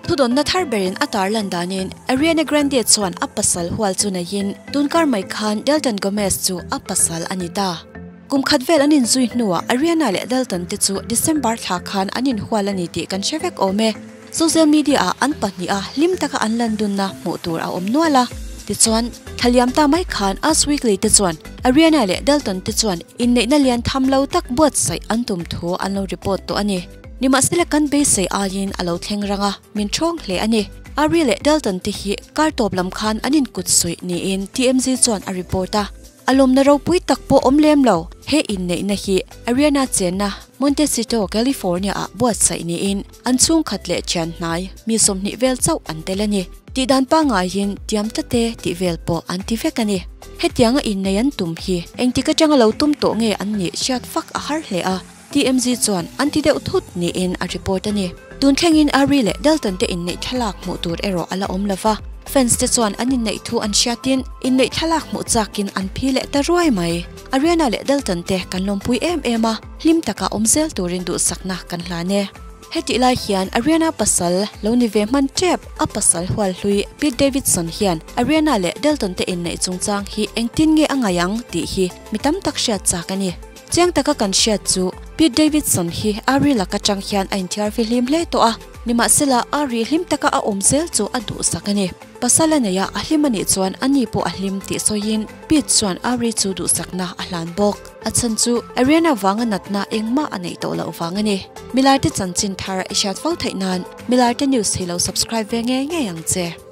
Thudawnna thar berin a tarlan danin Ariana Grande chuan a pasal hual chu neiin tunkar mai khan Dalton Gomez chu a pasal a ni ta. Kum khat vel an inzui hnuah Ariana leh Dalton te chu December thla khan an inhual a ni tih kan hre vek awm e. Social media ah an pahniha hlim taka an lan dunna hmuh tur a awm nual a. Tichuan, thla liam ta mai khan Us Weekly te chuan Ariana leh Dalton te chuan inneihna lian tham lo tak buatsaih an tum thu an lo report tawh a ni. Nimahsela kan beisei aiin a lo thleng rang a, min thawng hle a ni. Ari leh Dalton te hi kar tawp lam khan an inkut suih niin TMZ chuan a report a. A lawmna ropui tak pawh awm lem lo. He inneihna hi Ariana chenna Montecito, California ah buatsaih niin an chhungkhat leh thian hnai mi 20 vel chauh an tel a ni. Tihdan pangaiin tiam tate tih vel pawh an ti vek a ni. Hetianga innei an tum hi engtik atanga lo tum tawh nge an nih hriat fak a har hle a. TMZ chuan an ti deuh thut niin a report a ni. Tun thlengin Ari leh Dalton te inneih thlalak hmuh tur erawh a la awm lova, fans te chuan an inneih thu an hriatin inneih thlalak hmuh chakin an phi leh ta ruai mai. Ariana leh Dalton te kan lawmpui em em a, hlim taka awm zel turin duhsakna kan hlan e. Hetih lai hian Ariana pasal lo ni ve hman tep, a pasal hual hlui Pete Davidson hian Ariana leh Dalton te inneih chungchang hi engtin nge a ngaih ang tih hi mi tam tak hriat chak a ni. Chiang taka kan hriat chu Pete Davidson hi Ari lak atang hian a inthiar fihlim hle tawh a, nimahsela Ari hlim taka a awm zel chu a duhsak a ni. Pasal a nei a, a hlim a nih chuan ani pawh a hlim tih sawiin Pete chuan Ari chu duhsakna a hlan bawk. A chhan chu Ariana vanga natna engmah a neih tawh loh vang a ni. Milarte chanchin thar i hriat fo theih nan Milarte News hi lo subscribe ve ngei ngei ang che.